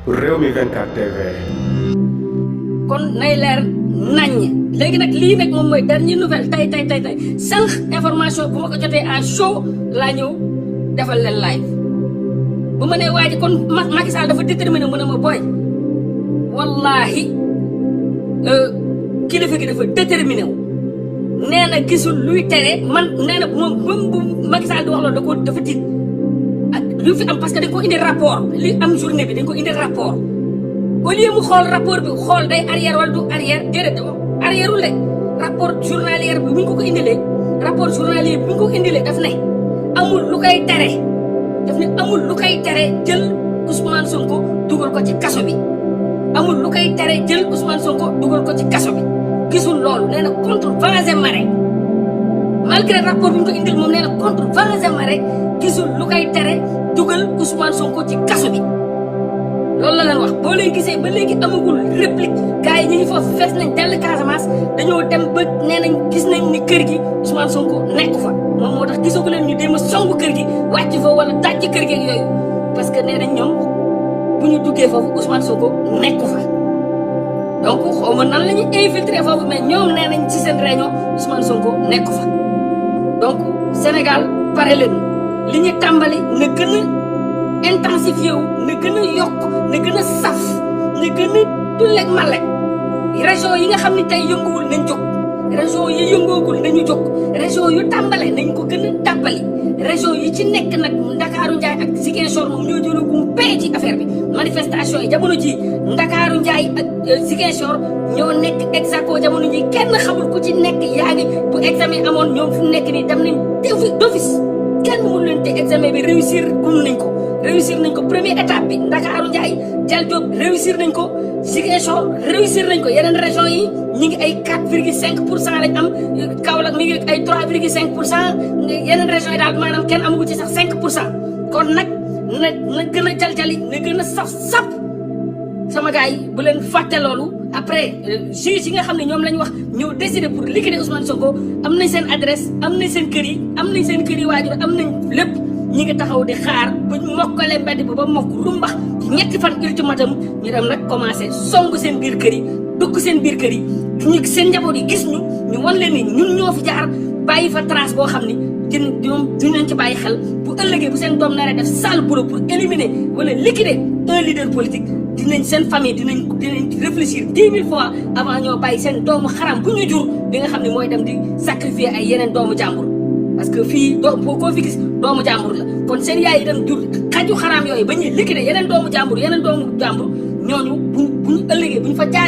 Rewmi 24 TV. kon nay leer naññ léegi nag lii nag moom mooy dernière nouvelle tey sànq information bu ma ko jotee à chaud laa ñëw defal leen live bu ma nee waa ji kon Macky Sall dafa déterminé mu ne ma booy wallaahi kilifa gi dafa déterminé wu nee na gisul luy tere man nee na moom bu Macky Sall di wax loolu dafa tiit ak lu fi am parce que dañ ko indi rapport li am journée bi dañ ko indi rapport au lieu mu xool rapport bi xool day arrière wala du arrière déedéet arrière wu le rapport journalier bi bu ñu ko indilee rapport journalier bi bu ñu ko indilee daf ne amul lu koy tere amul lu koy tere jël Ousmane Sonko dugal ko ci kaso bi amul lu koy tere jël Ousmane Sonko dugal ko ci kaso bi gisul loolu nee na contre vents et marées malgré rapport bi ñu ko indil moom nee na contre vents et marées gisul lu koy tere dugal Ousmane Sonko ci kaso bi loolu la leen wax boo leen gisee ba léegi amagul réplique gars yi ñu ngi foofu fees nañ dell Casamance dañoo dem ba nee nañ gis nañ ni kër gi Ousmane Sonko nekk fa moom moo tax gisoo ko leen ñu dem a songu kër gi wàcc fa wala daj ci kër gi ak yooyu parce que nee nañ ñoom bu ñu duggee foofu Ousmane Sonko nekk fa donc xaw ma nan la ñuy infiltrer foofu mais ñoom nee nañ ci seen réunion Ousmane Sonko nekk fa donc Sénégal pare leen li ñu tàmbali na gën a intensifié wu na gën a yokk na gën a saf na gën a tulleeg malek région yi nga xam ne tey yënguwul nañ jóg région yi yëngoogul nañu jóg région yu tàmbale nañ ko gën a tàmbali région yi ci nekk nag Ndakaaru Njaay ak Ziguinchor moom ñoo jëlagum pay ci affaire bi manifestation yi jamono ji Ndakaaru Njaay ak Ziguinchor ñoo nekk exactement jamono ji kenn xamul ku ci nekk yaa ngi bu examen amoon ñoom fu nekk nii dem nañ d'office kenn mënu leen te examen bi réussir nañ ko première étape bi Ndakaaru Njaay Jal Diop réussir nañ ko Ziguinchor réussir nañ ko yeneen région yi ñi ngi ay 4,5% lañ am Kaolack mi ngi ay 3,5% yeneen région yi daal maanaam kenn amagu ci sax 5% kon nag na gën a jaljali na gën a sap sama gars yi bu leen fàtte loolu après juge yi nga xam ne ñoom lañ wax ñëw décider pour liquider Ousmane Sonko am nañ seen adresse am nañ seen kër yi am nañ seen kër yi waajur am nañ lépp ñi ngi taxaw di xaar ba ñu mokkale mbedd bi ba mokk rumbax ñetti fan ultimatum ñu dem nag commencé songu seen biir kër yi dugg seen biir kër yi ñu seen njaboot yi gis ñu wan leen ni ñun ñoo fi jaar bàyyi fa trace boo xam ni ñoom duñ leen ci bàyyi xel bu ëllëgee bu seen doom naree def sale boulot pour éliminer wala liquider un leader politique dinañ seen famille dinañ réfléchir 10 000 fois avant ñoo bàyyi seen doomu xaram bu ñu jur bi nga xam ne mooy dem di sacrifier ay yeneen doomu jàmbur parce que fii boo koo fi gis doomu jàmbur la kon seen yaay yi dem jur xaju xaraam yooyu ba ñuy liquider yeneen doomu jàmbur ñooñu buñ ëllëgee buñ fa jaar